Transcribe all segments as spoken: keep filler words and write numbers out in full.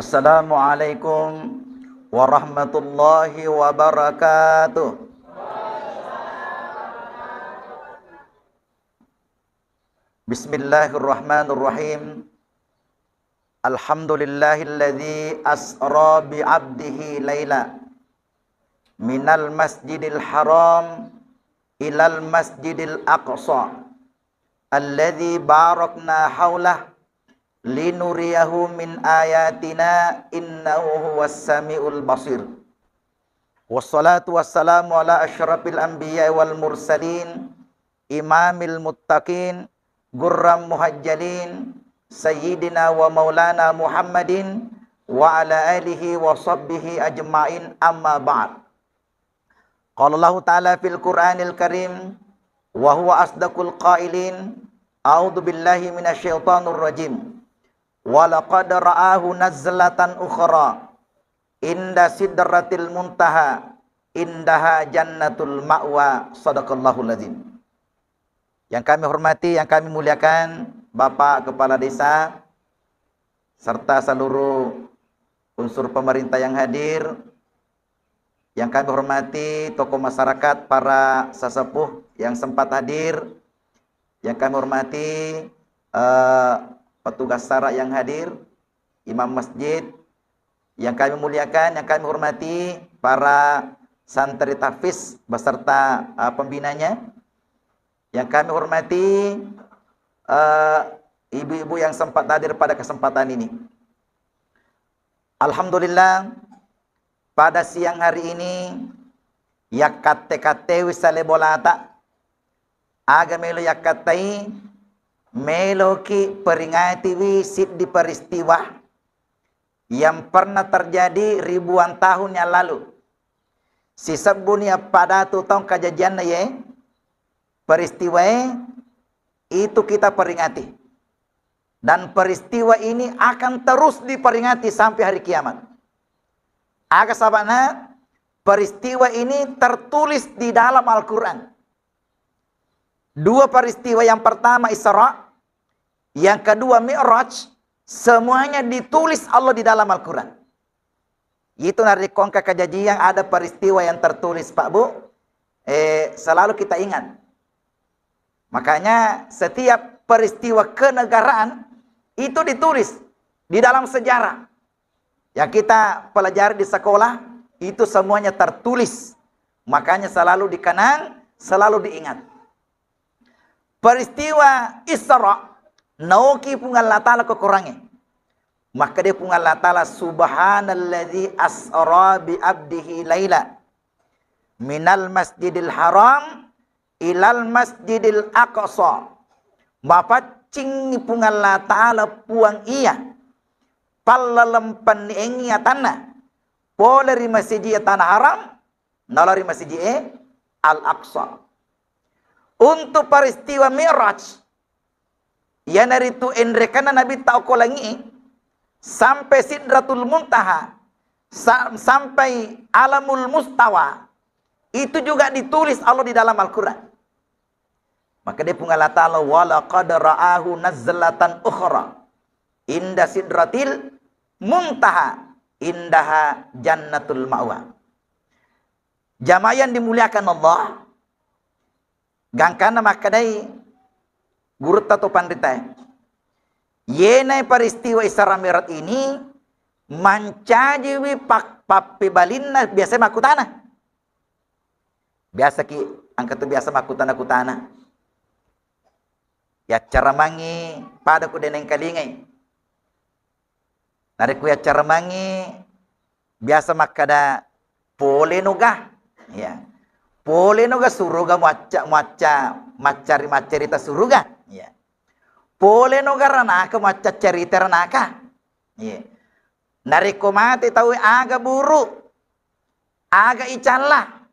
Assalamualaikum warahmatullahi wabarakatuh. Bismillahirrahmanirrahim. Alhamdulillahilladzi asra bi abdihi laila minal masjidil haram ilal masjidil aqsa alladzi barakna haulah linuriyahu min ayatina innahu huwas samiul basir. Wassalatu wassalamu ala asyrafil anbiya wal mursalin imamil muttaqin gurram muhajjalin sayyidina wa maulana Muhammadin wa ala alihi wa sahbihi ajma'in, amma ba'd. Qala Allahu ta'ala fil Qur'anil Karim wa huwa asdaqul qailin, a'udzu billahi minasy syaithanir rajim. Wa laqad ra'ahu nazlatan ukhra inda sidratil muntaha indaha jannatul ma'wa. Sadaqallahul azim. Yang kami hormati, yang kami muliakan Bapak Kepala Desa serta seluruh unsur pemerintah yang hadir, yang kami hormati tokoh masyarakat, para sesepuh yang sempat hadir, yang kami hormati eh, petugas sara yang hadir, imam masjid, yang kami muliakan, yang kami hormati para santri tahfiz beserta eh, pembinanya, yang kami hormati eh, ibu-ibu yang sempat hadir pada kesempatan ini. Alhamdulillah, pada siang hari ini, yakkatte-kattewi sale bolata, aga melo yakkattai, meloki peringatiwi siddi peristiwa yang pernah terjadi ribuan tahun yang lalu. Sisebbuni appadatu taung kajajianna ye peristiwae, itu kita peringati. Dan peristiwa ini akan terus diperingati sampai hari kiamat. Aga sabana peristiwa ini tertulis di dalam Al-Quran. Dua peristiwa, yang pertama Isra, yang kedua Mi'raj, semuanya ditulis Allah di dalam Al-Quran. Itu narekko engka kejadian, ada peristiwa yang tertulis, Pak Bu, eh, selalu kita ingat. Makanya setiap peristiwa kenegaraan itu ditulis di dalam sejarah. Yang kita pelajari di sekolah itu semuanya tertulis. Makanya selalu dikenang, selalu diingat. Peristiwa Isra, naoki Puang Allah Ta'ala ko Korangnge. Makkeda Puang Allah Ta'ala, "Subhanalladzi asra bi abdihi laila minal masjidil haram ilal masjidil aqsa." Mapaccingngi Puang Allah Ta'ala, Puang iya pallaleng penniengngi atanna, pole ri masiji tanah haram, nalo ri masiji e Al-Aqsa. Untuk peristiwa Mi'raj, iyanaritu enrekanna Nabitta okko langi'e, sampai Sidratul Muntaha, sa-, sampai Alamul Mustawa, itu juga ditulis Allah di dalam Al-Quran. Makkeda Puang Allah Ta'ala, "Wa laqad ra'ahu nazlatan ukhra inda sidratil muntaha indaha jannatul ma'wa." Jamaah yang dimuliakan Allah, gangkanna makkedai gurutta to panritae, yenai peristiwa Isra Mi'raj ini mancajiwi pak-, pappebalinna biasa makkutana. Biasaki engka tu biasa makkutana-kutana. Yaccaramangngi pada ku denengkalingai. Narekko yaccaramangngi biasa makkada, "Pole noga." Ya. "Pole noga suruga muacca-, muacca-, maccari-maccarita suruga." Ya. "Pole noga ranaka muacca-carita ranaka." Ya. Narekko mate tau aga buru, aga icalla.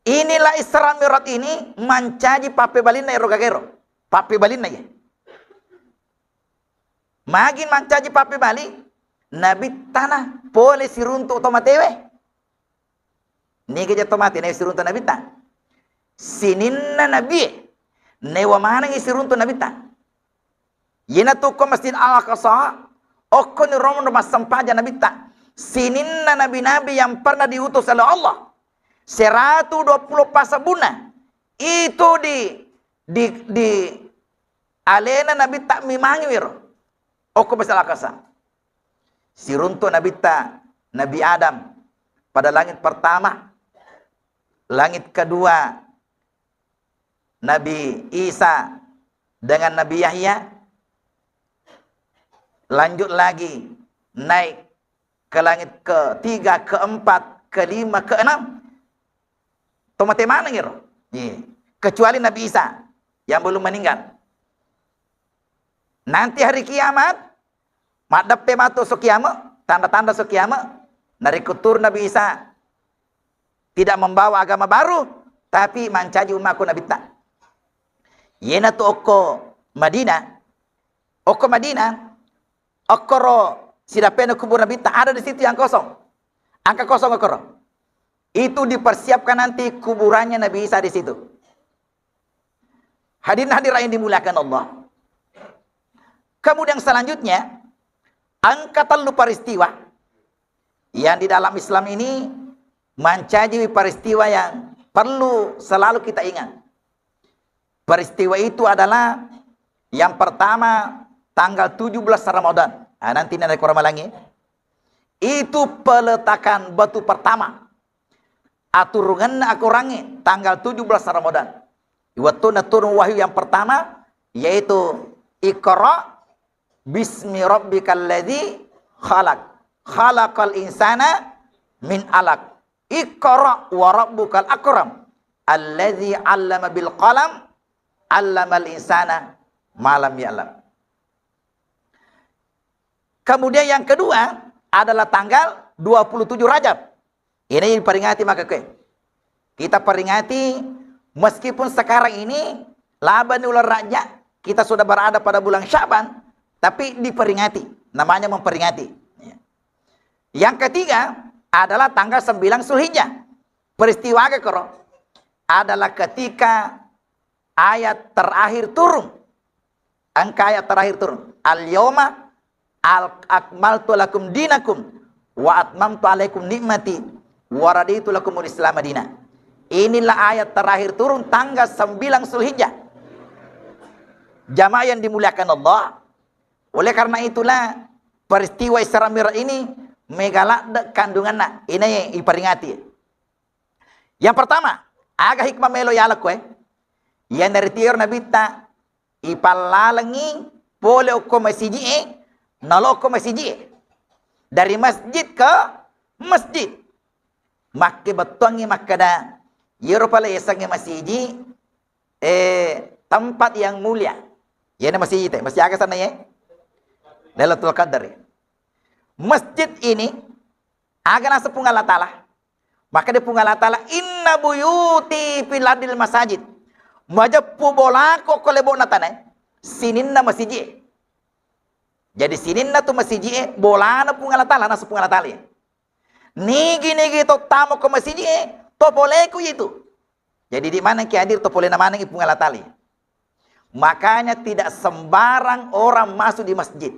Inilah Isra Mi'raj ini mancaji pappebalinna ero gagero. Pappebalinna ya. Magi mancaji pappebali, Nabittana pole siruntu to matewe. Niga ja to mate, newe siruntu Nabitta. Sininna Nabie, newa manengi siruntu Nabitta. Yenatu ko Masjid Al-Aqsa, Okkoni rono massempajang Nabitta. Sininna nabi-nabi yang pernah diutus oleh Allah, seratu dua puluh pasabunna, itu di, di, di alena Nabitta mimangi wiro. Okko masalakasa. Siruntu Nabitta, Nabi Adam, pada langit pertama, langit kedua, Nabi Isa dengan Nabi Yahya, lanjut lagi naik ke langit ketiga, keempat, kelima, keenam. Tomate maneng iro. Iya. Kecuali Nabi Isa yang belum meninggal. Nanti hari kiamat, maddeppe matu so kiamat, tanda-tanda so kiamat, narekko turun Nabi Isa, tidak membawa agama baru, tapi mancaji ummaku Nabitta. Iyanatu okko Madinah, okko Madinah, okkoro sidappena kubur Nabitta ada di situ yang kosong. Angka kosong okkoro. Itu dipersiapkan nanti kuburannya Nabi Isa di situ. Hadirin hadirat yang dimuliakan Allah. Kemudian selanjutnya, angka tellu peristiwa yang di dalam Islam ini mancaji peristiwa yang perlu selalu kita ingat. Peristiwa itu adalah yang pertama tanggal tujuh belas Ramadan. Ah, nanti nanti kurang malangi. Itu peletakan batu pertama. Aturungenna akorangnge tanggal tujuh belas Ramadan. Wettunna turun wahyu yang pertama, yaitu Iqra bismi rabbikal ladzi khalaq. Khalaqal insana min alaq. Iqra wa rabbukal akram. Alladzi 'allama bil qalam, 'allamal insana ma lam ya'lam. Kemudian yang kedua adalah tanggal dua puluh tujuh Rajab. Ini diperingati maka ke. Kita peringati meskipun sekarang ini labani uleng Rajab, kita sudah berada pada bulan Syaban, tapi diperingati. Namanya memperingati. Ya. Yang ketiga adalah tanggal sembilan Zulhijjah. Peristiwa aga koro? Adalah ketika ayat terakhir turun. Engka ayat terakhir turun. Al-yauma al-, akmaltu lakum dinakum wa atmamtu alaikum ni'mati wa raditu lakumul Islam dina. Inilah ayat terakhir turun tanggal sembilan Zulhijjah. Jamaah yang dimuliakan Allah, oleh karena itulah peristiwa Isra Mi'raj ini mega ladde kandunganna. Ini iperingati. Yang pertama, aga hikmah melo yalakko e? Iyanaritu iyaro Nabitta ipallalengngi pole okko masiji'e, nalo okko masiji'e. Dari masjid ke masjid. Makke bettuangngi makkeda, iyaro pale yasengnge masiji, eh, tempat yang mulia. Iyana masiji te, masiji aga sana ye? Lailatul Qadar. Masjid ini aga naseng Puang Allah Taala. Makkeda Puang Allah Taala, "Inna buyuti fil ardil masajid." Majeppu bolaku ko lebo'na tanae, sininna masiji. Jadi sininna tu masiji, bolana Puang Allah Taala, naseng Puang Allah Taala. Nigi-nigi to tama ko masiji, to poleku itu. Jadi di mana ki hadir to polena maneng Puang Allah Taala. Makanya tidak sembarang orang masuk di masjid.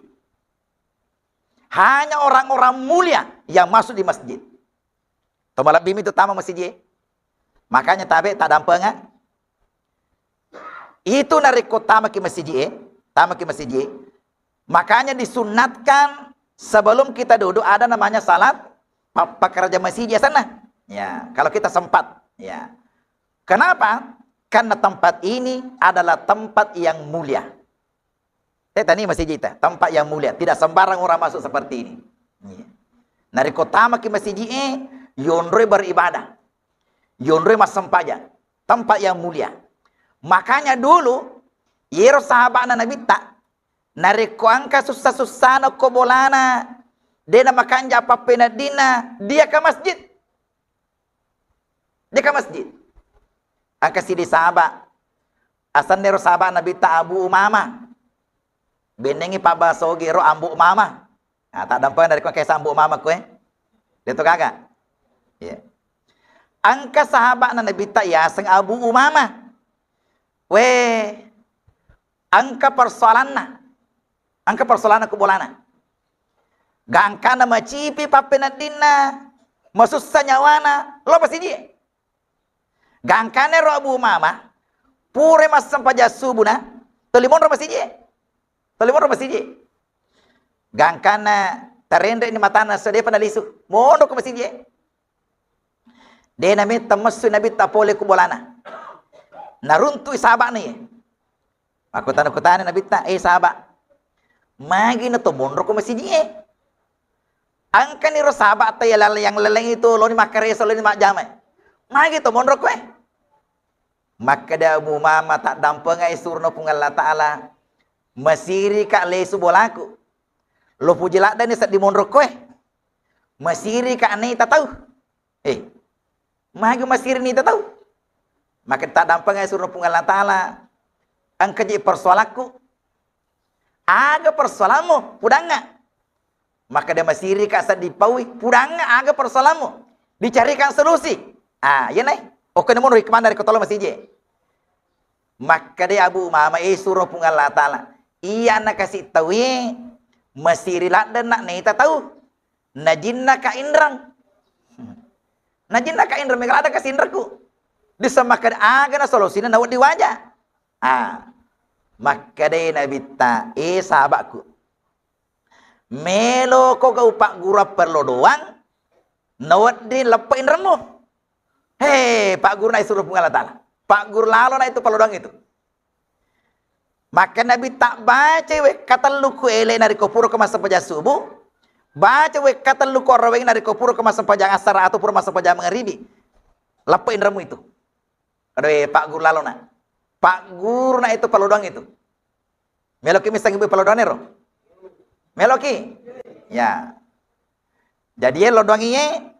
Hanya orang-orang mulia yang masuk di masjid. To malebbi mi tu tama masiji. Makanya tabe tadampenga. Itu narekko tamaki masiji, tamaki masiji. Makanya disunatkan sebelum kita duduk ada namanya salat pa-, pekerja masiji sana. Ya, kalau kita sempat. Ya. Kenapa? Karena tempat ini adalah tempat yang mulia. Te tani masiji ta, tempat yang mulia. Tidak sembarang orang masuk seperti ini. Iya. Narekko tamaki masiji e, yonroi beribadah. Yonroi massempajang. Tempat yang mulia. Makanya dulu, yero sahabana Nabitta, narekko angka sussa-sussana ko bolana, dena makanja pappeneddinna, dia ke masjid. Deka masjid. Engka siddi sahaba. Asennero sahaba Nabitta Abu Umama. Bennengngi pabbasogi ro Ambu Umama. Nah, taddampeng dari kua kesa Ambu Umama kue. Deto gaga. Iya. Engka sahabana Nabitta yaseng Abu Umama. We, engka persoalanna. Engka persoalanna ku bolana. Gangkana macipi pappeneddinna, masussa nyawana, lo masijie. Gangkana ro Abu Umama, pura massempajang subuna, tuli monro masijie. Tuli monro masijie. Gangkana tarenreni matana, so depa nalisu, monro ko masijie. De nametta messu Nabitta pole ku bolana. Naruntui sahaba'na iye. Makkutana-kutana Nabitta, "Eh, sahaba, magi na to monro ko masijie?" Engkani ro sahaba'ta iya lal-, yang leleng itu, loni makkareso, loni majjama. Magi to monro ko, eh? Makkeda Abu Umama, "Taddampengai surona Puang Allah Ta'ala, masirika lesu bolaku. Lo puji laddani seddi monro ko, eh. Masirika naita tau." Eh, magi masiri naita tau? Maka taddampengai surona Puang Allah Ta'ala, engka je persoalanku. Aga persoalanmu? Pudangnga. Makkeda, "Masirika seddi paui." "Pudangnga aga persoalanmu. Dicarikan solusi." Ah, iya nai. Oke, namono hikmana rekko tolo masijie. Makkeda Abu Umama, "Eh, surona Puang Allah Ta'ala, iya nakasi tauwe masiri laddenna naita tau. Najinnaka inreng." Najinnaka inreng, mega ladde kasi inrekku. Dissa makkeda, "Aga na solusina nawedding waja?" Ah, makkedai Nabitta, "Eh, sahabakku, meloko gau pagguru perlo doang, nawedding leppe inremmu." He, pagguru na isuro Puang Allah Ta'ala. Pagguru lalo na itu perlo doang itu. Maka Nabitta, "Baca wekka tellu ku ele narekko pura ko massempajang subuh, baca wekka tellu ku araweng narekko pura ko massempajang asara atau pura massempajang mangaribi. Leppe inremmu itu." Aduh, eh, pagguru lalo na. Pagguru na itu perlo doang itu. Meloki misseng ibu perlo doang ero? Meloki? Ya. Jadi, eh, lo doang iye,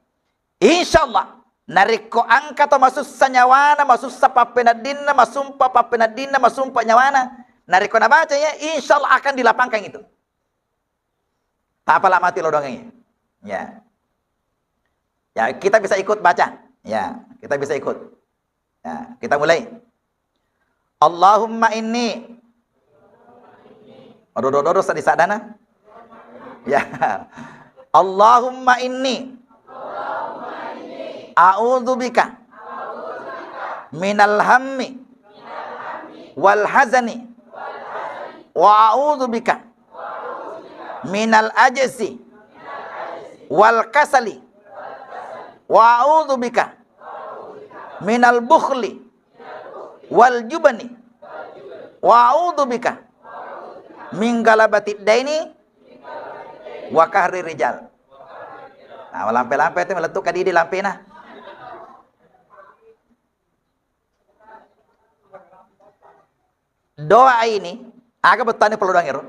insyaallah, narekko engka to masussa nyawana, masussa pappeneddinna, masumpa pappeneddinna, masumpa nyawana, narekko nabaca iye, insyaallah akan dilapangkan itu. Tapala mati lo doang iye. Ya. Ya, kita bisa ikut baca. Ya, kita bisa ikut. Ya, kita mulai. Allahumma inni. Aduh, dodo, dodo, sedih sadana. Ya. Allahumma inni a'udzubika minal hammi wal hazani wa a'udzubika minal ajzi wal kasali wa a'udzubika minal bukhli wal jubni wa a'udzubika min galabatid daini wa qahrir rijal. Nah, lampe-lampe itu melettu kadidi lampena. Doa ini, aga bettani perlu doang ero?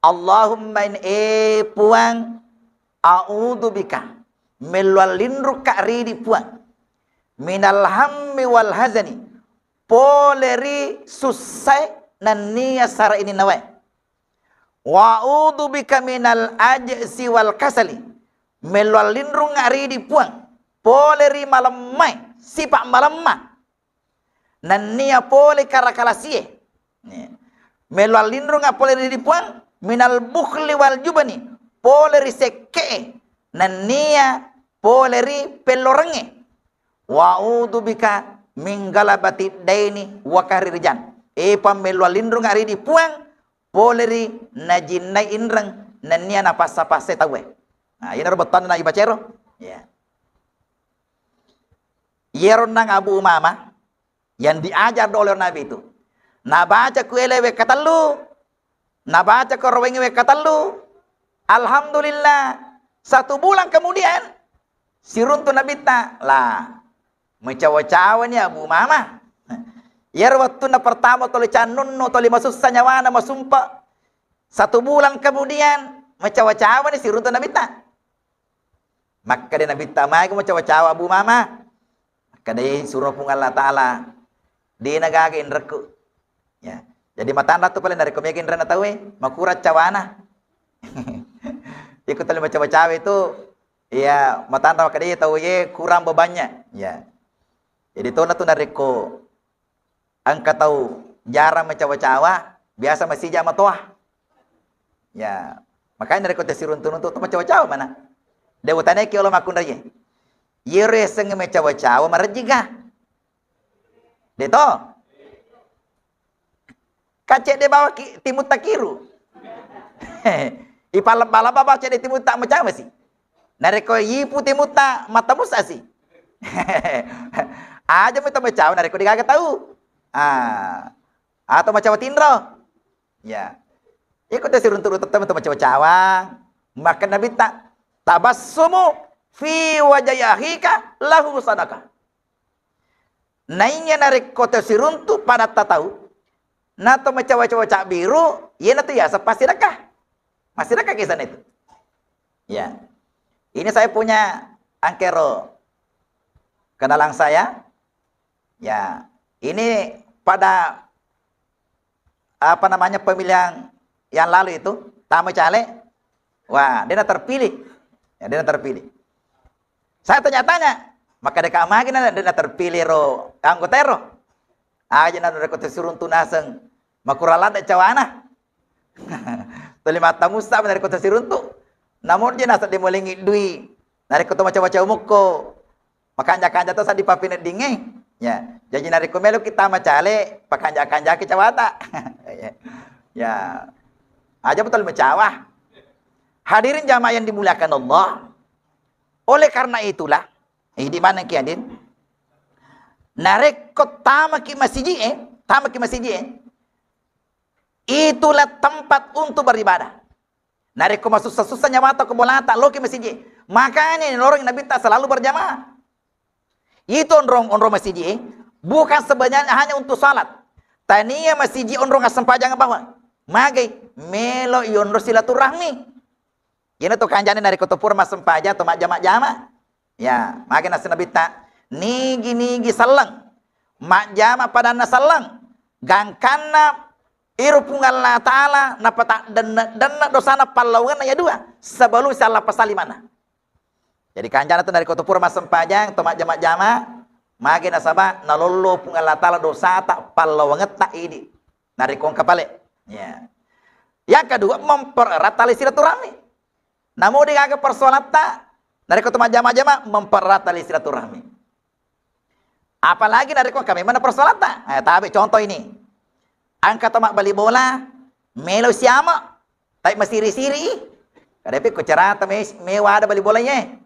Allahumma in, eh Puang, a'udzubika, melluang linrukka ridi Puang, minal hammi wal hazani, pole ri sussae nennia sara ini nawae. Wa a'udzubika minal ajzi wal kasali, melluang linrungnga ridi Puang, pole ri malemmae, sipa malemma. Nennia pole karakalasie. Melluang linrungnga pole ri Puang, minal bukhli wal jubni, pole ri sekke'e, nennia pole ri pellorengnge. Wa a'udzubika min galabatid daini wa qahrir rijal. E Puang, melluang linrungnga ridi Puang, pole ri najinnai inreng, nennia napassa-passai tauwe. Nah, iyanaro bettuanna Nabi bacero. Ya. Iyaro nang Abu Umamah yang diajar oleh Nabi itu. Nabaca ku ele wekka tellu, nabaca ku araweng wekka tellu. Alhamdulillah, satu bulan kemudian, siruntu Nabitta, lah, mecawa-cawa ni Abu Umamah. Iyaro wettunna pertama toli cannunno, toli masussa nyawana, masumpa. Satu bulan kemudian, mecawa-cawa ni siruntu Nabitta. Makkeda Nabitta, "Maega mucawa-cawa, Abu Umamah?" Makkedai, "Suro Puang Allah Ta'ala, dena gaga inrekku." Ya. Jadi matanra tu paling narekko mega inrenna tauwe, makurang cawana. Iko tuli macawa-cawa itu, ya, matanra makkeda tauwe kurang bebannya. Ya. Jadi tona tu narekko engka tau jarang macawa-cawa, biasa masija matoa. Ya, Makanya narekko tesiruntu-runtu to macawa-cawa mana. De' utaneki Allah makkunraie. Yero yasengnge macawa-cawa marejjiga. De' to? Kacedde bawaki timutta kiru. Ipalebba-lebba bawa cedde timutta macamasi. Narekko yipu timutta matamusasi. Aja mi to macawa narekko degaga tau. Ah. Atau macawa tinro. Ya. Iko tesiruntu-runtu tette' to macawa-cawa. Maka Nabitta, "Tabassumu fi wajhi akhika lahu sadaqah." Naiya narekko tesiruntu pada tatau, nato macawa-cawa cabbiru, iyanatu yaseng passidekka. Massidekka kisana itu. Ya. Ini saya punya angkero kenalang saya. Ya. Ini pada apa namanya, pemilihan yang lalu itu, tama caleg, wah, de' na terpilih. Ya, de' na terpilih. Saya tanya-tanya, maka deka magi na de' na terpilih ro anggota ero. Aja na rekko tesiruntu naseng, makurang ladde cawana. Tuli mattamussa narekko tesiruntu. Namun je naseng de' molengi dui. Narekko to macawa-cawa mukko. Makanja-kanja to sadi pappineddingnge. Ya, jaji narekko meloki tama caleg, pakanja-kanjaki cawata. Ya. Aja betul macawa. Hadirin jamaah yang dimuliakan Allah. Oleh karena itulah, eh, di mana ki, hadirin? Narekko tamaki masiji, eh, tamaki masiji, eh, itulah tempat untuk beribadah. Narekko masussa-sussa nyawata ko bolata, loki masiji. Makanya noloreng Nabitta selalu berjamaah. Itu onrong, onrong masiji, eh, bukan sebenarnya hanya untuk salat. Tania masiji onrong assempajang bawang. Magai, melo ionro silaturahmi. Iyana to kanjana narekko to pura massempajang to majjama-jama. Ya, magai naseng Nabitta, nigi-nigi selleng, majjama padanna selleng, gangkanna iro Puang Allah Ta'ala napataddenna-denna dosana pallawangenna iya dua sebelum siallappasang limanna. Jadi kanjana tu narekko tu pura massempajang to majjama-jama, magi nasaba nalollo Puang Allah Ta'ala dosata pallawangetta idi. Narekko engka pale. Ya. Yang kedua, mempererat tali silaturahmi. Namo degaga persoalatta, narekko tu majjama-jama mempererat tali silaturahmi. Apalagi narekko engka memang persoalatta. Eh, tabe contoh ini. Engka to mabbali bola, melo siama, tapi masiri-siri. Kadepi ko cerata me, mewa ada bali bolanya.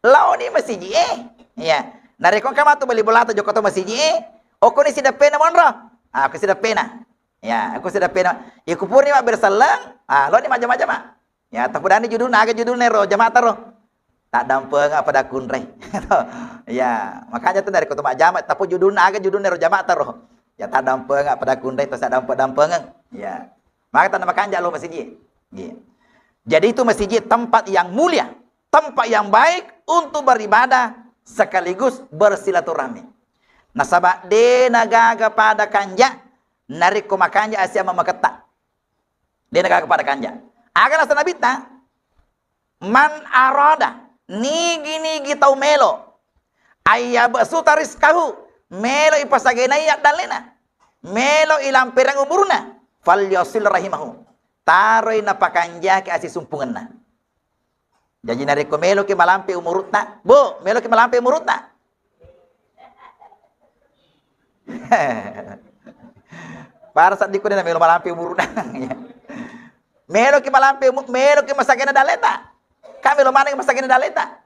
Lao ni masiji eh. Iya. Narekko engka matu bali bolata jokka to masiji eh. Okko ni sideppena monro. Ah, aku sideppena. Ya, aku sideppena. Iku purni mabbere selleng. Ah, lao ni majjama-jama. Ya, tapudani judulna, aga judulna ro jamata ro. Taddampenga pada kunrai. Ya, makanya tu narekko tu majjama, tapu judulna, aga judulna ro jamata ro. Ya, taddampenga pada kunrai, to saddampeng-dampengeng. Ya. Maka tanda makanja lo masiji. Iya. Jadi itu masiji tempat yang mulia, tempat yang baik untuk beribadah sekaligus bersilaturahmi. Nasaba de nagaga pada kanja narekko makanja asia mamaketta. De nagaga pada kanja. Aga naseng Nabitta, "Man arada, nigi-nigi tau melo, ayyabsuta rizqahu, melo ipasagenai addallena, melo ilampereng umurna, falyasil rahimahu." Taroi napakanjaki asisumpungenna. Jaji narekko meloki malampe umurutta, Bu, meloki malampe umurutta. Para saddiku de namelo malampe umurutta. Meloki malampe umu-, meloki masagena daleta. Kan melo maneng masagena daleta.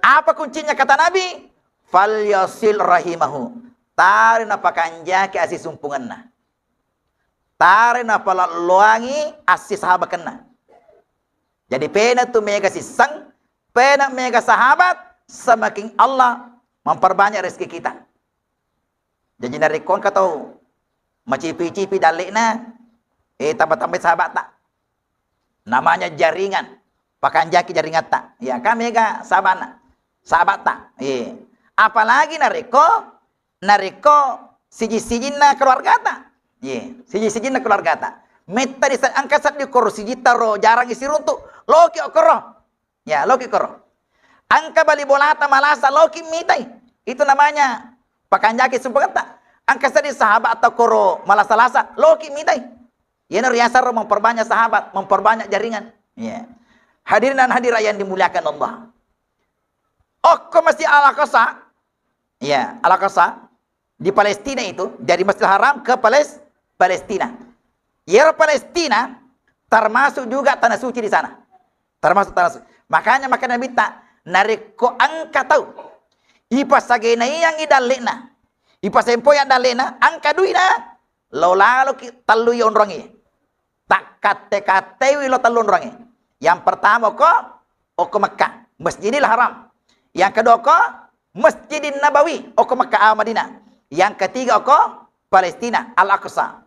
Apa kuncinya kata Nabi? Falyasil rahimahu. Tari napakanjaki asisumpungenna. Tari napalelloangi assisahabakenna. Jadi pena tu mega sisseng, pena mega sahabat, semakin Allah memperbanyak rezeki kita. Jadi narekko engka tau macipi-cipi dalle'na, eh, tambah-tambahi sahabatta. Namanya jaringan, pakanjaki jaringatta. Ya, kan mega sahabatna, sahabatta. Eh, apalagi narekko, narekko siji-sijinna keluargata. Ye, siji-sijinna keluargata. Metta di sa-, engka seddi koro sijitta ro jarang isiruntu, loki okoro. Ya, loki koro. Engka bali bolata malasa, loki mitai. Itu namanya pakanjaki sumpengetta. Engka seddi sahabat atau koro malasa-lasa, loki mitai. Yeno riasaro memperbanyak sahabat, memperbanyak jaringan. Iya. Hadirin dan hadirat yang dimuliakan Allah. Okko Masjid Al-Aqsa, iya, Al-Aqsa di Palestina itu, dari Masjidil Haram ke Pales-, Palestina. Iyaro Palestina termasuk juga tanah suci di sana. Termasuk tanah suci. Makanya, makanya Nabitta, narekko engka tau ipasagenaiyangngi dalle'na, ipasempoyang dalle'na, engka duina, lao laloki tellui onrongnge. Takkatte-katteiwi lo tellu onrongnge. Yang pertama okko, okko Mekah, Masjidil Haram. Yang kedua okko Masjidin Nabawi, okko Mekah, ah, Madinah. Yang ketiga okko Palestina, Al-Aqsa.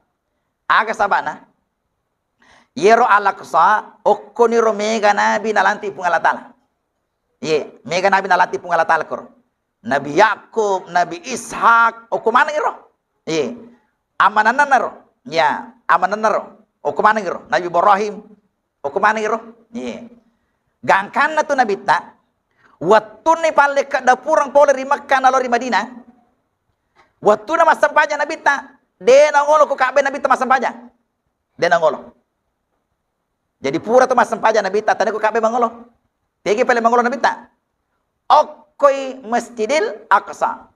Aga sabana? Yero Al-Aqsa, okkoniro mega nabi nalantik Puang Allah Taala. Ye, mega nabi nalantik Puang Allah Taala koro. Nabi Yakub, Nabi Ishak, okko maneng iro. Ye. Amananna ro. Ya, amananna ro. Okko maneng iro. Nabi Ibrahim, okko maneng iro. Ye. Gangkanna tu Nabitta, wettunni pallekka dapureng pole ri Mekkah nalo ri Madinah, wettuna massempajang Nabitta, de nangolo ko Ka'bah Nabitta massempajang. De nangolo. Jadi pura tu massempajang Nabitta, tania ko Ka'bah mangolo. Tegi pale mangolo Nabitta? Okkoi Masjidil Aqsa.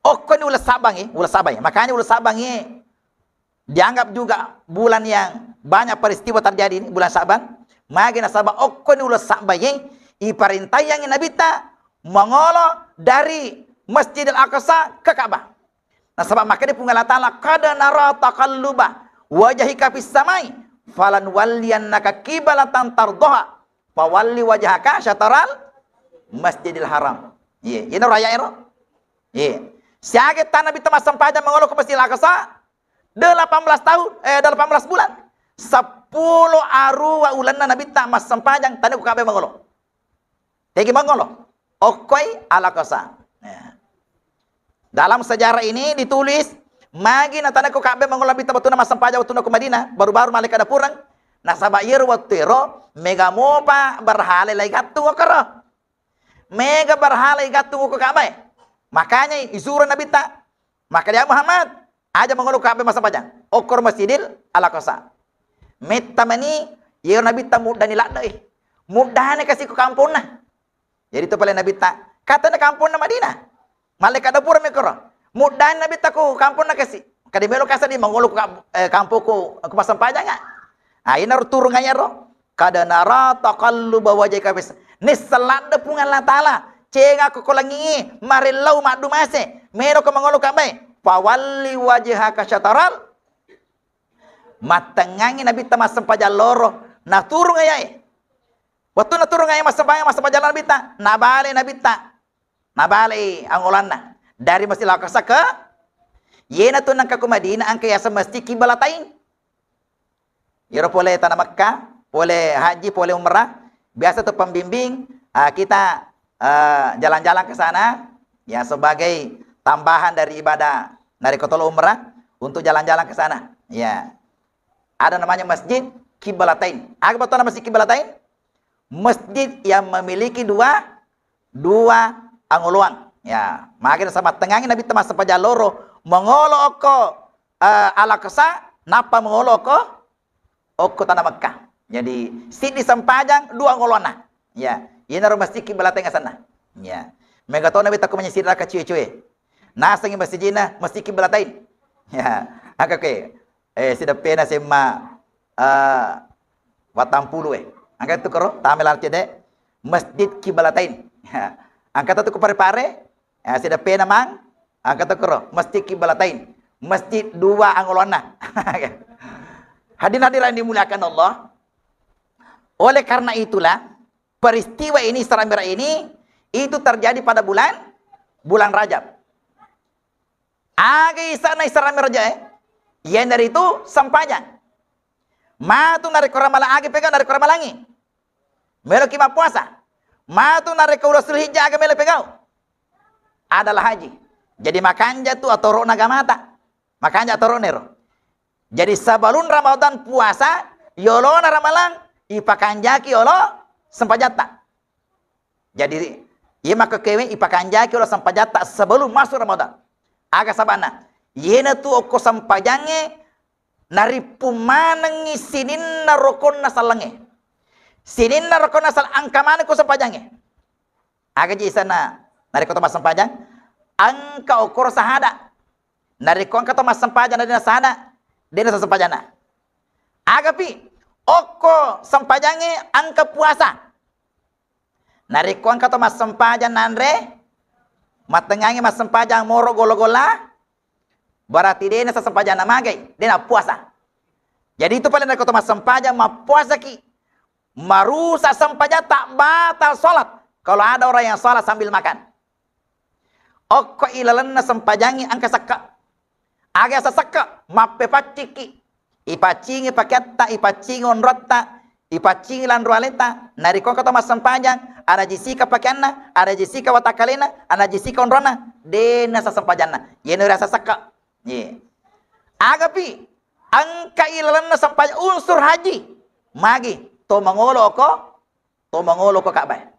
Okkoni uleng Sabangnge, uleng Sabangnge. Makanya uleng Sabangnge dianggap juga bulan yang banyak peristiwa terjadi ini, bulan Saban. Magi nasaba okkoni uleng Sabangnge, iparintaiyangngi Nabitta mangolo dari Masjidil Aqsa ke Ka'bah. Nasaba makkeda Puang Allah Taala, "Qad nara taqalluba wajhika fis samai, falan walliyannaka qiblatan tardoha, fawalli wajhaka syataral Masjidil Haram." Iya, ino raya ero. Iya. Siaga tana Nabitta massempajang mangolo ko Masjidil Aqsa, delapan belas tahun, eh, delapan belas bulan. Seppulo aruwa ulenna Nabitta massempajang, tania ko Ka'bah mangolo. Tegi mangolo? Okkoi Al-Aqsa. Ya. Dalam sejarah ini ditulis, magi na tania ko Ka'bah mangolo Nabitta wettuna massempajang wettuna ko Madinah, baru-baru malekka dapureng. Nasaba iyaro wettu ero, mega mopa berhala lai gattung okkoro. Mega berhala igattung ko Ka'bah e. Makanya izura Nabitta, makkeda, "Ya Muhammad, aja mangolo Ka'bah massempajang. Okkoro Masjidil Al-Aqsa." Metta mani, yero Nabitta muddani ladde e. Muddani kasi ko kamponna. Jadi tu pale Nabitta, katana kamponna Madinah. Malekka dapureng mi koro. Muddani Nabitta ko kamponna kasi. Kada melo kasa di mangolo ko kam-, eh, kampokku, ko massempajang, ah. Ah, inaro turung ayaro. Kada nara taqalluba wajhika fis. Nisseng ladde Puang Allah Taala. Cengakko ko langi'e, marellau maddumase. Melo ko mangolo Ka'bah e. Fawalli wajhaka syataral. Mattengngangi Nabitta massempajang loro. Naturung ayae. Wettunna turung ayae massempajang, massempajang Nabitta. Nabale Nabitta. Nabalei angolanna dari Masjidil Aqsa ke, yena tu nengka ku Madinah engka yaseng Masjid Qiblatain. Yero pole tana Mekka, pole haji, pole umrah, biasa tu pembimbing, ah, kita, eh, jalan-jalan ke sana, ya, sebagai tambahan dari ibadah narekko tolo umrah untuk jalan-jalan ke sana. Ya. Ada namanya Masjid Qiblatain. Aga bettuanna Masjid Qiblatain? Masjid yang memiliki dua, dua angoloang. Ya, magi nasaba mattengngangi Nabitta massempajang loro, mangolo okko, eh, Al-Aqsa, nappa mangolo okko, okko tana Mekka. Jadi, siddi sempajang, dua angoloanna. Ya, inaro Masjid Qiblatain asenna. Ya. Mega to Nabitta ko manyesiraka cuwe-cuwe. Nasengi masjidna Masjid Qiblatain. Ya, aga ke. Eh, sideppena semma, eh, wattampulu e. Engka tu koro, tame laleng cedde, Masjid Qiblatain. Engka tu ku Pare-Pare, eh, sideppena mang, engka tu koro, Masjid Qiblatain. Masjid dua angoloanna. Hadirin hadirat yang dimuliakan Allah. Oleh karena itulah, peristiwa ini, Isra Mi'raj ini, itu terjadi pada bulan, bulan Rajab. Aga isana Isra Mi'raj e, iyanaritu sempajang. Matu narekko ramalang, aga pegau narekko ramalangi? Meloki mappuasa. Matu narekko uleng Zulhijjah, aga melo pegau? Adalah haji. Jadi makanja tu atoro'na agamata. Makanja atoro'na ero. Jadi sebelum Ramadan puasa, yolona ramalang, ipakanjaki yolo sempajatta. Jadi, iya makkekewe ipakanjaki yolo sempajatta sebelum masuk Ramadan. Aga sabana? Yena tu okko sempajangnge Narippung manengngi sininna rokonna sallengnge. Sininna rokonna sal-, engka maneng ko sempajangnge. Aga ji isenna narekko to massempajang? Engka okkoro sahada. Narekko engka to massempajang na dena sahada, dena sah sempajanna. Agapi okko sempajangnge engka puasa. Narekko engka to massempajang nanre, mattengngangi massempajang moro golla-golla, berarti dena sah sempajanna, magai, dena puasa. Jadi itu paling narekko to massempajang, mappuasaki, marusak sempajatta, batal sholat kalau ada orang yang sholat sambil makan. Okko ilalenna sempajangnge engka sekka. Aga asa sekka, mappepaccikki. Ipaccingi pakeatta, ipaccingi onrotta, ipaccingi lanro aleta. Narekko engka to massempajang, anajisika pakeanna, anajisika watakkalena, anajisika onronna, dena sah sempajanna. Yeno rasa sekka. Ye. Agapi engka ilalenna sempajang unsur haji. Magi to mangolo ko, to mangolo ko Ka'bah.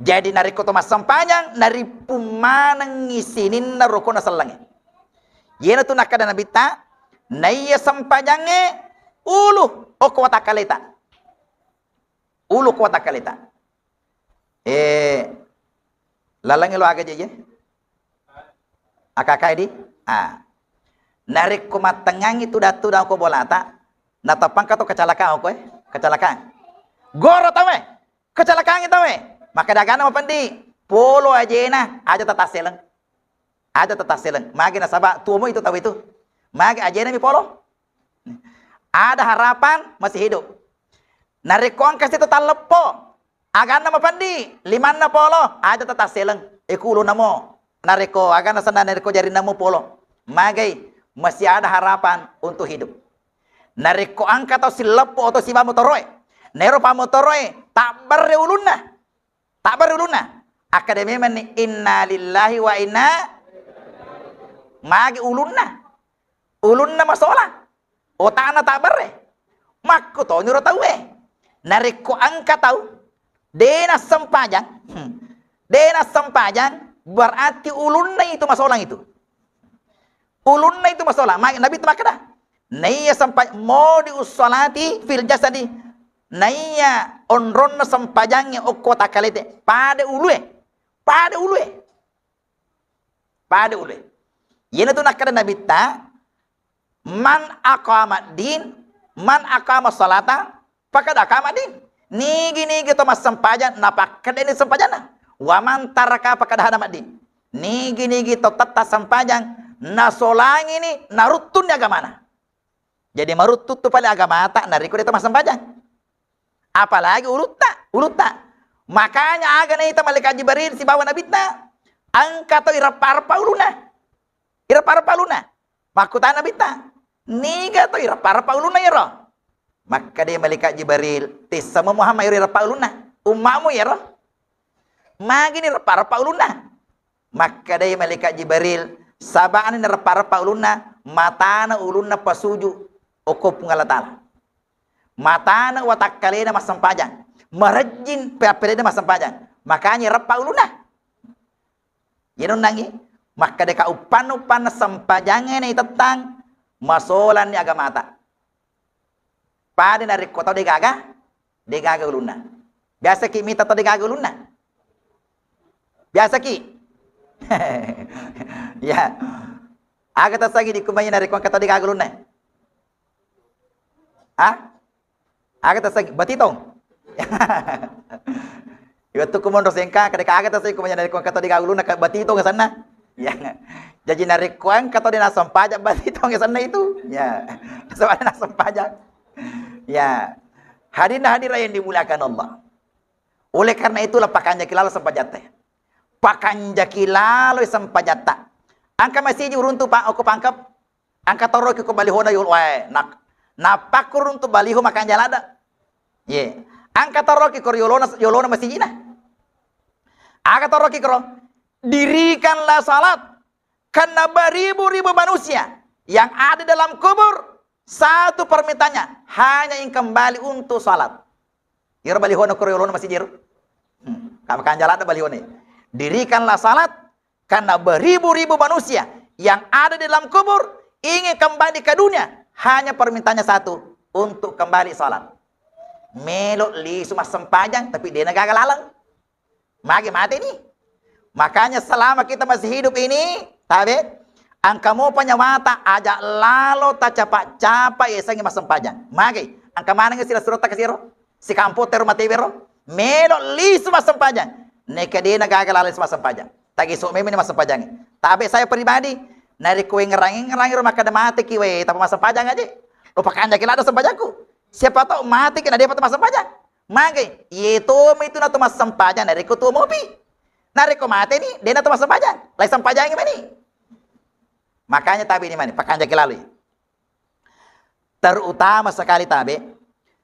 Jadi narekko to massempajang, narippung manengngi sininna rokona sellengnge. Yena tu nakkeda Nabitta, naiya sempajangnge ulu okko watakkaleta. Ulu ko watakkaleta. Eh, lalengnge lo aga je, je? Akakai di? Ah. Narekko mattengngangi tudang-tudang ko bolata, natappa engka to kecelakaan ko, eh? Kecelakaan. Goro tau, eh? Kecelakaan tau, eh? Maka dagana mapendi, polo ajena, aja tatasseleng. Aja tatasseleng. Magi nasaba tuomo itu tau itu. Magi ajena mi polo. Ada harapan masih hidup. Narekko engka situ talleppo, aganna mapendi, limanna polo, aja tatasseleng. Iku ulunna mo. Narekko aganna senna, narekko jarinna mo polo. Magai, masih ada harapan untuk hidup. Narekko engka tau silleppo atau siba motoroe, naero pa motoroe, tabbarre ulunna. Tabbarre ulunna. Akkeda memenni, "Inna lillahi wa inna," magi ulunna. Ulunna masola. Otana tabbarre. Makkutoniro tauwe. Narekko engka tau dena sempajang, hmm, dena sempajang, berarti ulunna itu masolang itu. Ulunna itu masolang. Ma-, Nabi itu makkeda, "Naiya sempa-, modi ussolati fil jasadi." Naiya onronna sempajangnge okko takkalete. Pada ulue. Pada ulue. Pada ulue. Yena tu nakkeda Nabitta, "Man aqama din, man aqama salata, faqad aqama din." Nigi-nigi to massempajang, napakkedeni sempajanna. "Wa man taraka faqad hadama din." Nigi-nigi to tetta sempajang, nasolangini, naruttunni agamana. Jadi maruttu tu pale agamata, narekko de to massempajang. Apalagi ulutta, ulutta. Makanya aga naita malaikat Jibril sibawa Nabitta, engka to ireppa-reppa ulunna. Ireppa-reppa ulunna. Makkutana Nabitta, "Niga to ireppa-reppa ulunna iyaro?" Makkeda malaikat Jibril, "Tessamo Muhammad iro ireppa ulunna. Ummamu iyaro." Magini reppa-reppa ulunna? Makkedai malaikat Jibril, saba'na nareppa-reppa ulunna, matana ulunna pasuju okko Puang Allah Ta'ala. Matana watakkalena massempajang. Marejjing pe-, appedena massempajang. Makanya reppa ulunna. Yenonnangi, makkeda ka uppanna-uppanna sempajangnge naitettang, masolanni agamata. Pada narekko tau degaga, degaga ulunna. Biasaki mita tau degaga ulunna? Biasaki? Ya. Aga tasangi dikumanya narekko engka tau degaga ulunna? Ah? Aga tasangi? Batitong? Iwettu kumonro sengka, kadeka aga tasangi kumanya narekko engka tau degaga ulunna, ka batitong sanna. Ya. Jaji narekko engka tau de nassempajang, batitong sanna itu. Ya. Soalnya nassempajang. Ya. Hadirin hadirat yang dimuliakan Allah. Oleh karena itulah, pakanjaki lalo sempajatta. Pakanjaki lalo sempajatta. Engka masiji uruntu pa-, okko Pangkep. Engka toroki ko balihona yolo-, wae, nak-, nappakko runtu baliho makanja ladde. Ye. Engka toroki ko yolona, yolona masijina. Aga toroki ko? Dirikanlah salat karena beribu-ribu manusia yang ada dalam kubur, satu permintaannya hanya ingin kembali untuk salat. Iyaro balihona ko yolona masijiro. Hmm. Ka makanja ladde balihona. Dirikanlah salat karena beribu-ribu manusia yang ada di dalam kubur ingin kembali ke dunia, Hanya permintaannya satu, untuk kembali salat. Melo lisu massempajang, tapi dena gaga laleng. Magi mate ni. Makanya selama kita masih hidup ini, tabe, engka mopa nyawata, aja lalo tacapa-capa yasengnge massempajang. Magi, engka maneng sila surata kasiro, sikampong tero mate bero, melo lisu massempajang. Neka dena gaga laleng lisu massempajang. Tagiso memang ni massempajang. Tabe saya pribadi, narekko wengngerang-ngerang ro makkeda mateki we, tapa massempajang aja. Lo pakanjaki ladde sempajangku. Siapa tahu mateki na depa tapa massempajang. Mage, iye tomi tu na to massempajang narekko tuo mopi. Narekko mateni, dena to massempajang. Lai sempajangi mani. Makanya tabe ni mani, pakanjaki lalui. Terutama sekali tabe,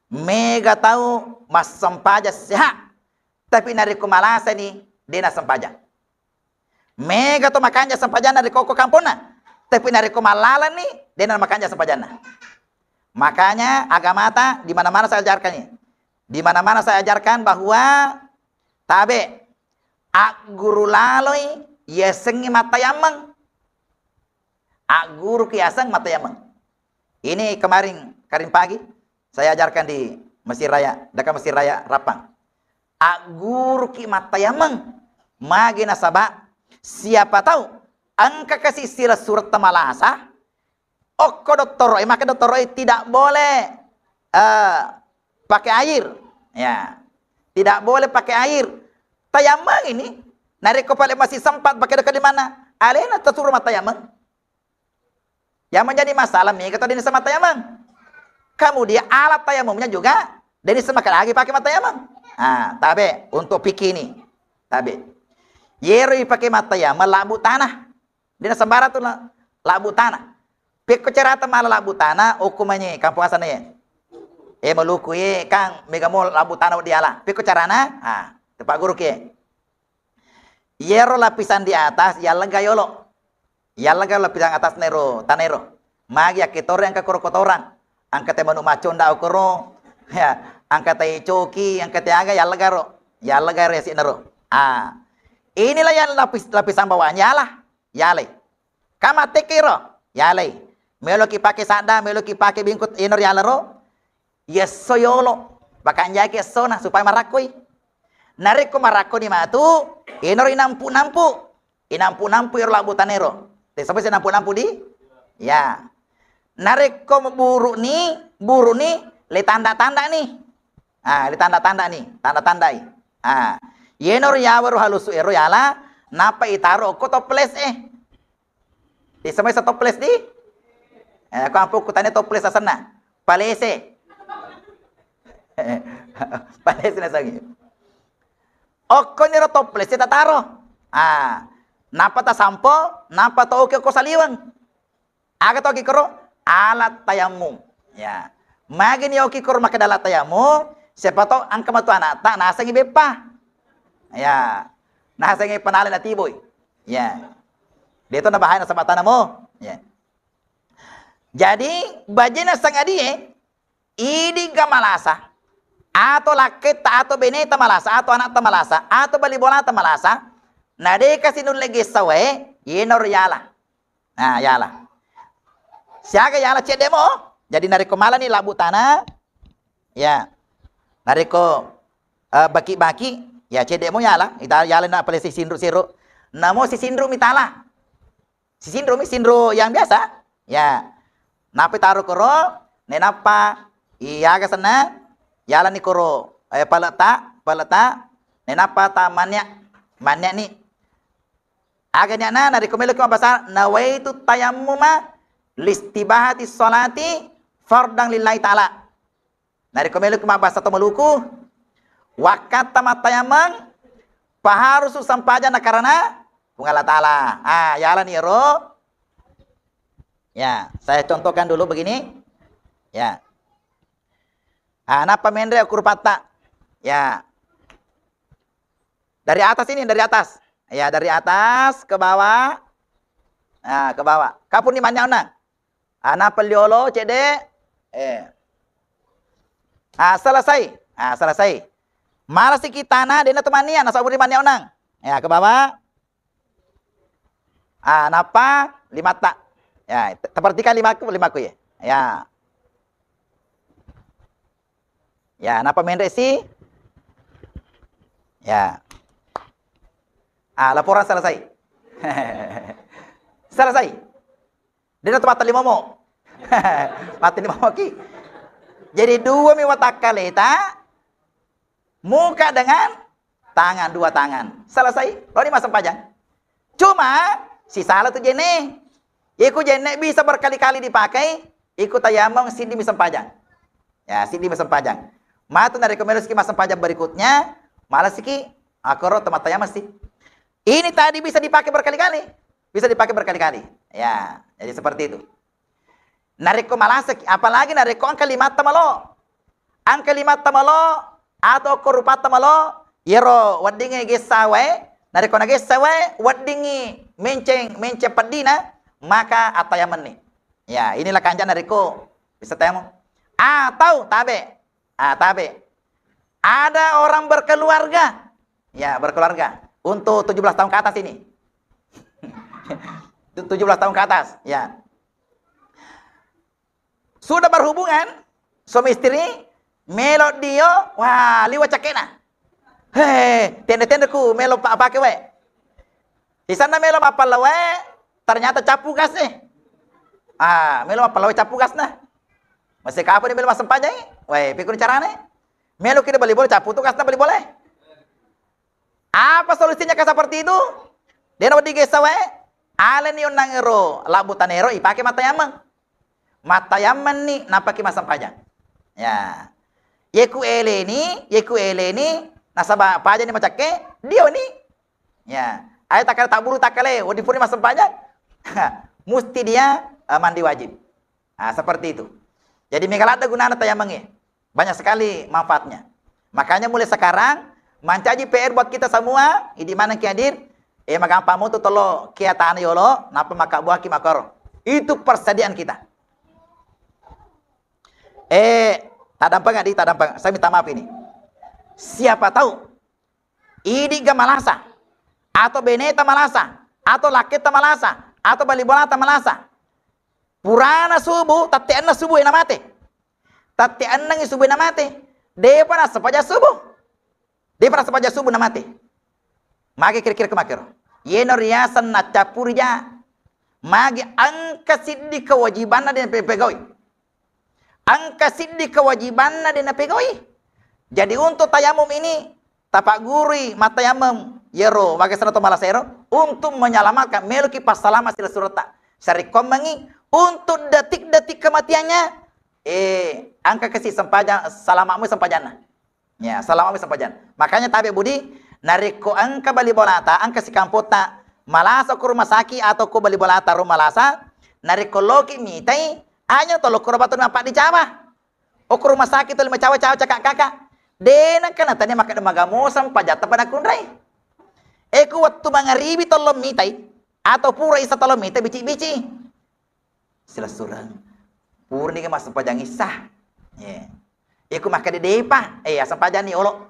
mega tau massempajang sehat. Tapi narekko malasani, dena sempajang. Mega to makanja sempajanna ri koko kamponna. Tapi narekko mallalanni, dena makanja sempajanna. Makanya agamata di mana-mana saya ajarkan ini. Di mana-mana saya ajarkan bahwa tabe, agguru laloi yasengngi mattayammeng. Agguruki yaseng mattayammeng. Ini kemarin, kemarin pagi, saya ajarkan di Masjid Raya, dekat Masjid Raya Rappang. Agguruki mattayammeng. Magi nasaba, siapa tahu, engka kasi sila surata malasa, okko dottoroe, maka dottoroe tidak boleh, eh, pakai air. Ya. Tidak boleh pakai air. Tayammeng ini, narekko pale masih sempat pakai dekat di mana? Alena tersuruh mattayammeng. Yang menjadi masalah, mega to deni semattayammeng. Kemudian alat tayamumnya juga deni semakan lagi pakai mattayammeng. Ah, tabe, untuk fikih ini. Tabe. Yero ipake mattayammeng, labu tanah. Dena sembarang tu la-, labu tanah. Pekko carata mala labu tanah, hukumannya kampung asana ye. Eh, maluku ye, kang, mega mo labu tanah diala. Pekko carana? Ah, tepak guru ke. Yero lapisan di atas yallega yolo. Yallega lapisan atas nero, tanero. Magi akketoreng engka koro kotorang. Engka te manu maconda okoro. Ya, engka te coki, engka te aga yallega ro. Yallega ro yasi nero. Ah. Inilah yang lapis, lapisan bawahnya lah. Yalai. Kamatekiro? Yalai. Meloki pake sadda, meloki pake bingkut, ino riala ro. Yesso yolo, pakanjaki essona supaya marakkoi. Narekko marakkoni matu, inaro inampu-nampu. Inampu-nampu ero labbu tanero. Te, sapa si nampu-nampu di? Ya. Narekko buruni, buruni, le tanda-tanda ni. Ah, le tanda-tanda ni, tanda-tandai. Ah, yenaro yawa ro halusu ero yala, nappa itaro okko toples e. Disemai sa toples di? Eh, ko ampo kutane toples asenna. Palese. Palese nasengi. Okkoniro toples tataro. Ah, napa tasampo, napa toke ko saliweng. Aga toki koro? Alat tayamum. Ya. Magi ni oki koro makkeda alat tayamum, siapa tahu engka matu anakta nasengi beppa. Ya. Nasengi penale natiboi. Ya. Deto na bahaya nasaba tanamo. Ya. Jadi, bajena sangadie, idi ga malasa, atau lakketta, atau beneta malasa, atau anakta malasa, atau bali bolata malasa, na deka sinulle gessa wae, yenaro yala. Nah, yala. Siaga yala cedde mo? Jadi narekko malani labbu tana, ya. Narekko, eh, baki-baki, ya cedde mo yala. Ita yala na pale sisinru-siru. Namo sisinru mitala. Sisinru mi, sinru yang biasa. Ya. Nape taro koro, nenappa iyaga senna, yalani koro, eh, paleta, paleta, nenappa ta mannya, mannya ni. Aga ni'na, narekko meloki mabbasa, nawaitu tayammuma listibahati sholati fardan lillahi ta'ala. Narekko meloki mabbasa to Maluku, wakkatta mattayameng, paharusu sempajang na karena Puang Allah Ta'ala. Ah, yalani ero. Ya, saya contohkan dulu begini. Ya. Ah, nappa menre okko rupatta. Ya. Dari atas ini, dari atas. Ya, dari atas ke bawah. Nah, ke bawah. Kapuni manyauna. Ah, nappa liolo cedde. Eh. Ah, selesai. Ah, selesai. Malasi kitana, dena tu mania, nasaburi manyaunang. Ya, ke bawah. Ah, nappa limatta. Ya, te-, taperhatikan limaku, limaku ya. Ya. Ya, napa menre si? Ya. Ah, laporan selesai. Selesai. Dia tu mata lima mo. Mata lima mo ki. Jadi dua mi watakkaleta, muka dengan tangan, dua tangan. Selesai. Lo ni massempajang. Cuma, si salah tu jenne. Iku jenne bisa berkali-kali dipakai, iku tayameng siddi mi sempajang. Ya, siddi mi sempajang. Matu narekko melo siki massempajang berikutnya, malasiki, akoro tempat tayameng si. Ini tadi bisa dipakai berkali-kali. Bisa dipakai berkali-kali. Ya, jadi seperti itu. Narekko malasaki, apalagi narekko engka limatta malo. Engka limatta malo, atau okko rupatta malo, yero weddingnge gessa wae, narekko nagessa wae, weddingngi menceng, menceng peddina, maka attayamenni. Ya, inilah kanja narekko bisa tayameng. Atau tabe, ah, tabe. Ada orang berkeluarga, ya, berkeluarga untuk tujuh belas tahun ke atas ini. Tujuh belas tahun ke atas, ya. Sudah berhubungan suami istri, melo dio, wah, liwa cakena. He, tende-tendeku melo pa-, pake wae. Di sana melo mappalla wae, ternyata cappu gas nih. Ah, melo mappalla wae cappu gas nah. Masih kapan melo massempajang? Wae, pikun carane? Melo kita beli boleh cappu tu gas na beli boleh. Apa solusinya ke seperti itu? Dena wedi gesa wae. Aleni onnang ero, labbu tanero ipake mattayameng. Mattayammenni, nappaki massempajang. Ya. Yeku eleni, yeku eleni, nasaba pajani macakke, dioni. Ya. Ayo takkale tabburu takkale, wedding purani massempajang. Musti dia, eh, mandi wajib. Nah, seperti itu. Jadi mega ladde gunana tayamengnge. Banyak sekali manfaatnya. Makanya mulai sekarang, mancaji P R buat kita semua, idi maneng ki hadir, eh, magampang mutu tolo kia tana yolo, napa maka buaki makoro. Itu persediaan kita. Eh, tadampeng adi, tadampeng. Saya minta maaf ini. Siapa tahu, idi ga malasa, atau beneta malasa, atau laketa malasa, atau bali bolata malasa. Purana subuh, tatteanna subuh ena mate. Tatteannangi subuh ena mate. Depa nassempajang subuh. Depa nassempajang subuh na mate. Mage kira-kira kemakero. Yeno riaseng naccappuri ja. Mage engka siddi kewajibanna de napegawai. Engka siddi kewajibanna de napegawai. Jadi untuk tayamum ini, tapaggurui mattayamum yero, mage sana to malasero, untuk menyelamatkan, meloki passalama sila surata. Sarekkoammengi, untuk detik-detik kematiannya, eh, engka kasi sempajang, salamamu sempajanna. Ya, salama mi sempajang. Makanya tabe budi, narekko engka bali bolata, engka sikampota, malasa ko rumah sakit atau ko bali bolata ro malasa, narekko loki mitai, aja tolo ko batu napa dicawa. Okko rumah sakit toli macawa-cawa cakak kakak. Dena kana tania makkeda magamo sempajatta pada kunrai. Eko wettu mangaribi tolo mitai, atau pura isa tolo mitai bici-bici. Silessureng. Purani ga massempajang issa. Ye. Iko makkeda depa, eh, assempajang ni olo.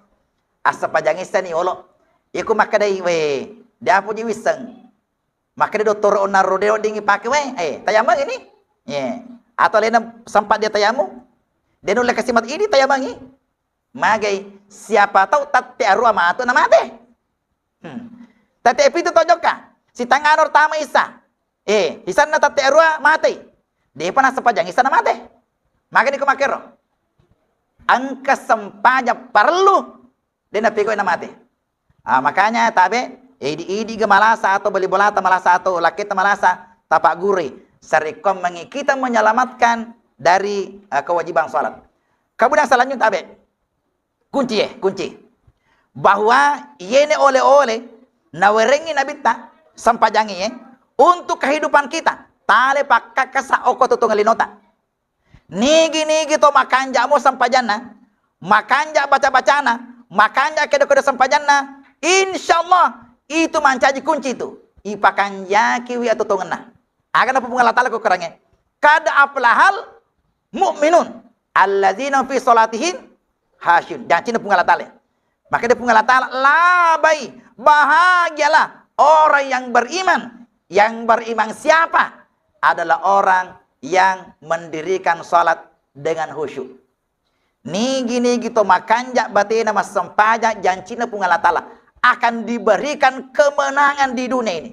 Assempajang issa ni olo. Iko makkeda we, de apo ji wisseng. Makkeda dottoro onnaro de wedding ipake we, eh, tayameng ini. Ye. Atau alena sempat dia tayameng. De nulle kasi mate idi tayamengi. Magai, siapa tahu tette arua matu na mate. Hmm. Tette pitu to jokka. Sitangano tama issa. Eh, isanna tette arua mate. Depa nassempajang issa na mate. Magani ko makkero. Engka sempajang parellu de napegau na mate. Ah, makanya tabe, idi-idi ga malasa atau bali bolata malasa atau laketa malasa, tapaggurui. Sarekkoammengi kita menyelamatkan dari, eh, kewajiban salat. Kemudian selanjutnya tabe. Kunci, eh, kunci. Bahwa iyene ole-ole nawerengi Nabitta, sempajangi, eh, untuk kehidupan kita. Tale pakkakkasa okko tutunga linota. Nigi-nigi to makanjamo sempajanna, makanja baca-bacana, makanja kedo-kedo sempajanna, insya Allah itu mancaji kunci itu. Ipakanjakiwi atutungenna. Aga napa Puang Allah Ta'ala ko Korangnge? Kad aflahal mu'minun alladzina fi salatihim khasyun. Janjina Puang Allah Ta'ala. Maka dia Puang Allah Ta'ala, labai, bahagialah orang yang beriman. Yang beriman siapa? Adalah orang yang mendirikan salat dengan khusyuk. Nigi-nigi to makanja batena massempajang, jancinna Puang Allah Ta'ala akan diberikan kemenangan di dunia ini.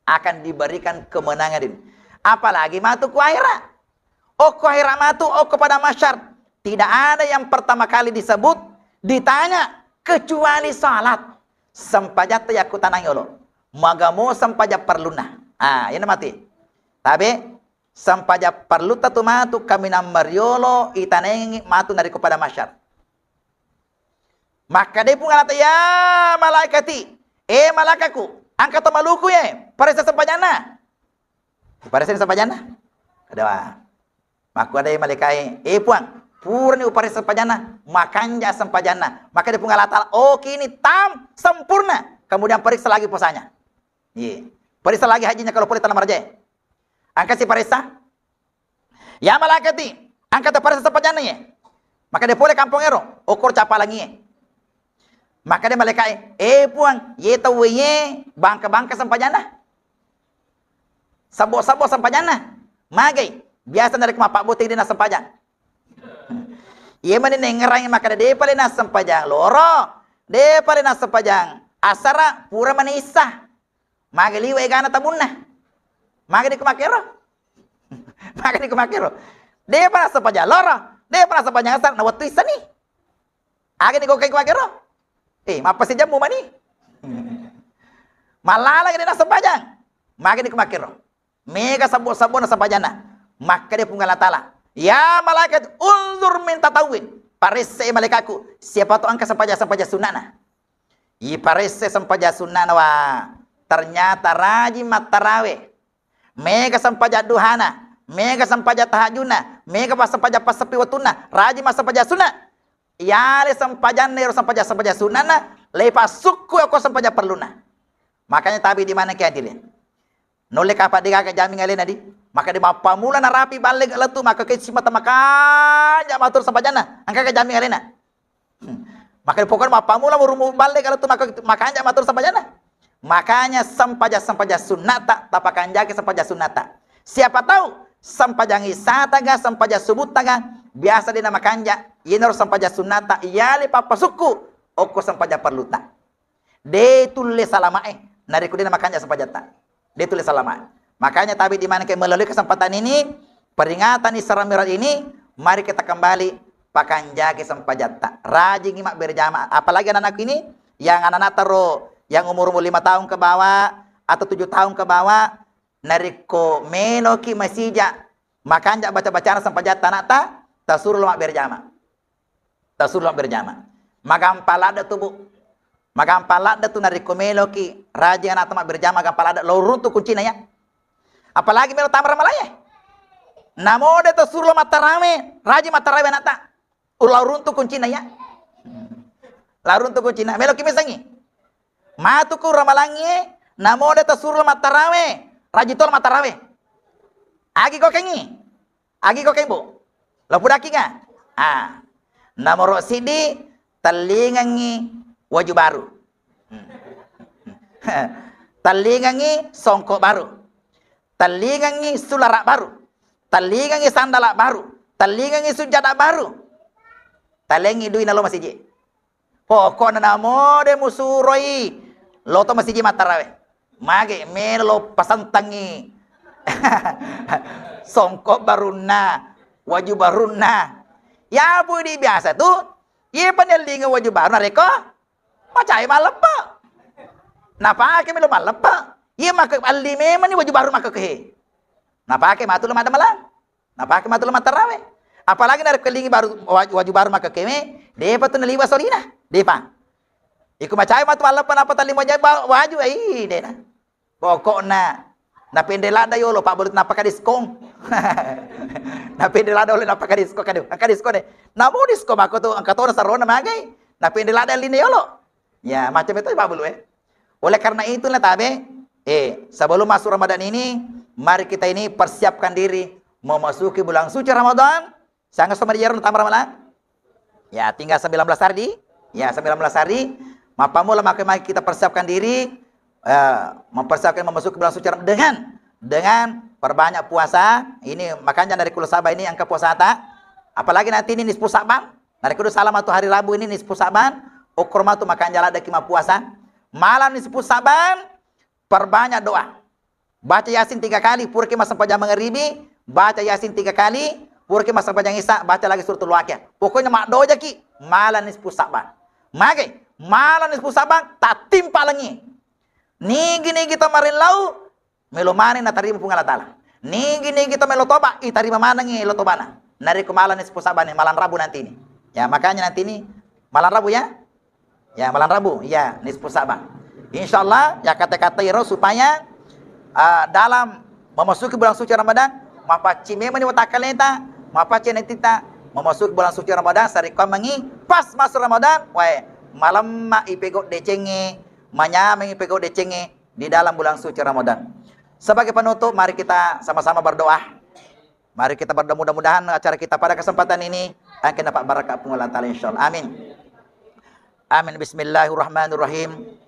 Akan diberikan kemenangan di dunia. Apalagi matu ku akhirat. Okko akhirat matu, okko pada mahsyar. Tidak ada yang pertama kali disebut, ditanya, kecuali salat. Sempajatta yakkutanang yolo. Magamo sempajang perluna. Ah, iyana matu. Tabe, sempajang perlutta tu matu kaminang mariolo itanengi matu narekko pada mahsyar. Makkeda Puang Allah Ta'ala, "Ya malaikati, eh malaikaku, engka to maluku ye, paressa sempajanna." Paressa sempajanna? Ada. Makkeda malaikat, "Eh Puang, purani uparessa sempajanna, makanja sempajanna." Makkeda Puang Allah Ta'ala, "Oh, kini tam sempurna." Kemudian periksa lagi puasanya. Iya. Paressa lagi hajinya kalau pole tana marajae. Engka siparessa? Ya malaikati, engka to paressa sempajanna ye. Makkeda pole kampong ero, okor capalangi ye. Makkeda malaikat, "Eh Puang, ye tau ye bangka-bangka sempajanna. Sabo-sabo sempajanna. Magai, biasa narekko mappabboting de nassempajang." Ye mani nengerangi makkeda de pale nassempajang loro, de pale nassempajang asara, pura mani issa. Maga liwe egana tabunna. Maga diko makkero. Maga diko makkero. Depa nassempajang loro, depa nassempajang asar, na wettu issani. Aga diko kai makkero. Eh, mappasijammu mani. Mallala gede nassempajang. Maga diko makkero. Mega sabbo-sabbo nassempajanna. Makkeda Puang Allah Ta'ala, "Ya malaikat, unzur min tatawwin." Paressai malaikatku, siapa tau engka sempajang-sempajang sunnana. Iparesse sempajang sunnana wa, ternyata rajin mattarawe. Mega sempajang duhana, mega sempajang tahajudna, mega pas sempajang passeppi wettunna, rajin massempajang sunna. Yale sempajanna ero sempajang-sempajang sunnana, le passukku ko sempajang perluna. Makanya tabi di mana ke hadirin. Nulle kapang degaga jaming alena di. Maka di mappamula narapi balle lettu maka ke simata makanja matur sempajanna. Engka ke jaming alena. Hmm. Maka pokokna mappamula murumu balle kalau tu maka makanja matur sempajanna. Makanya sempajang-sempajang sunnata, tapakanjaki sempajang sunnata. Siapa tahu sempajang isataga, sempajang subuttaga, biasa de namakanja, yenaro sempajang sunnata, yale pappasukku, okko sempajang perluta. De tulle salamae, narekko de namakanja sempajatta. De tulle salama. Makanya tabi di mana ke melalui kesempatan ini, peringatan Isra Mi'raj ini, mari kita kembali pakanjaki sempajatta. Rajingi mabbere jamaah. Apalagi anak-anakku ini, yang anak-anak taro, yang umur-umur lima tahun ke bawah, atau tujuh tahun ke bawah, narekko meloki masija, makanja baca-bacana sempajatta anakta, tasuro lo mabbere jamaah. Tasuro berjama. Magampa ladde tu, Bu. Magampa ladde tu narekko meloki rajing anakta mabbere jama, magampa ladde lo runtu kuncina ya. Apalagi melo tama ramalaye. Namo de tasuro mattarawe, rajing mattarawe anakta. Ulau runtu kuncina ya. Lau runtu kuncina, meloki mesengi. Matuku ramalangi, namo de tasuro mattarawe, rajing tolo mattarawe. Agi kokengi. Agi ko kembo? Lo pudakinga? Ah. Nomoro siddi, tellingengi waju baru. Hmm. Tellingengi songkok baru. Tellingengi sulara baru. Tellingengi sandala baru. Tellingengi sujada baru. Talengi dui nalo masiji. Pokokna namo de musuroi loto masiji mattarawe. Mage melo pasentangi songkok barunna, waju barunna. Ya pudi biasa tu, ye panellinga waju baru nareko macai malleppe. Napake melo malleppe. Ye maka alli memang ni waju baru maka kehe. Napake matu lo madamalang. Napake matu lo mattarawe. Apalagi narekko lingi baru, waju, waju baru makkekewe, depa tu naliwa solina. Depa. Iku macai matu malleppe napa talli waju, waju, ai, dena. Pokokna, napendre ladda yolo, Pak Belut, napaka diskon. Napendre ladda oleh napaka diskon, kade, napaka diskon deh. Namu diskon mako tu, engka tona sarona magai. Napendre ladda line yolo. Ya, macam itu, Pak Belut, eh. Oleh karena itulah tabe, eh, sebelum masuk Ramadan ini, mari kita ini persiapkan diri memasuki bulan suci Ramadan. Sanga sama di Ramadan, tambah Ramadan. Ya, tinggal sembilan belas hari di. Ya, sembilan belas hari. Mappamula maka mari kita persiapkan diri, eh, mempersiapkan memasuki bulan suci Ramadan dengan, dengan perbanyak puasa. Ini makanya dari kulo saba ini engka puasata. Apalagi nanti ini nisfu Sa'ban. Narekko salama tu hari Rabu ini nisfu Sa'ban, okoro matu makanja laddeki mappuasa. Malam nisfu Sa'ban, perbanyak doa. Baca Yasin tiga kali, puraki massempajang mangaribi, baca Yasin tiga kali, puraki massempajang Isya, baca lagi suratul Waqiah. Pokoknya maddojaki malam nisfu Sa'ban. Mage, malam nisfu Sa'ban, tatimpa langi. Nigi-nigi to marillau, melo maneng natarima Puang Allah Taala. Nigi-nigi to melo toba, itarima manengi elo tobana. Narekko malam nisfu Sa'ban, malam Rabu nanti ini. Ya, makanya nanti ini malam Rabu ya. Ya, malam Rabu, ya, nisfu Sa'ban. Insya Allah, ya kata-kata iro supaya ah, dalam memasuki bulan suci Ramadan, mapaccing memang ni watakkaleta, mapaccing nanti ta memasuki bulan suci Ramadan, sarekkuammengi pas masuk Ramadan, wae, malemma ipegau decengi, manyameng ipegau decengi di dalam bulan suci Ramadan. Sebagai penutup, mari kita sama-sama berdoa. Mari kita berdoa, mudah-mudahan acara kita pada kesempatan ini akan dapat berkah Puang Allah Taala, insya Allah. Amin. Amin. Bismillahirrahmanirrahim.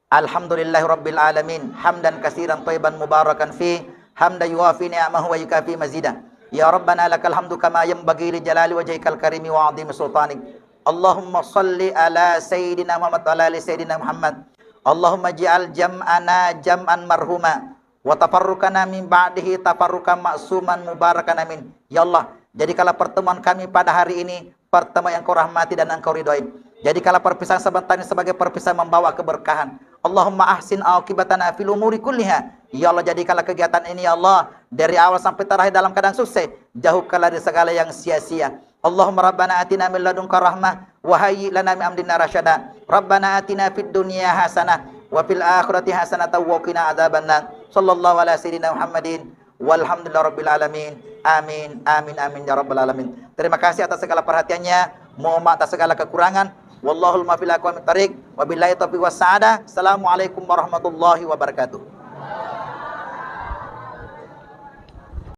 Alhamdulillahi rabbil alamin, hamdan katsiran thayyiban mubarakan fih, hamdan yuwafi ni'amahu wa yukafi mazidah. Ya Rabbana lakal hamdu kama yanbaghi li jalali wajhikal karimi wa azimi sultanik. Allahumma salli ala sayyidina Muhammad wa ala ali sayyidina Muhammad. Allahumma ij'al jam'ana jam'an marhuma wa tafarruqana min ba'dihi tafarruqan ma'suman mubarakan amin. Ya Allah, jadikanlah pertemuan kami pada hari ini pertemuan yang Kau rahmati dan Engkau ridhoi. Jadikanlah perpisahan sebentar ini sebagai perpisahan membawa keberkahan. Allahumma ahsin aqibatana fil umuri kulliha. Ya Allah, jadikanlah kegiatan ini, ya Allah, dari awal sampai terakhir dalam keadaan sukses. Jauhkanlah dari segala yang sia-sia. Allahumma rabbana atina min ladunka rahmah wa hayyi lana min amrina rasyada. Rabbana atina fid dunya hasanah wa fil akhirati hasanatan wa qina adzabannar. Sallallahu ala sayyidina Muhammadin walhamdulillahirabbil alamin. Amin, amin, amin ya rabbal alamin. Terima kasih atas segala perhatiannya. Mohon maaf atas segala kekurangan. Wallahul muwaffiq ila aqwamit thariq. Wabillahi taufiq was sa'adah. Assalamualaikum warahmatullahi wabarakatuh.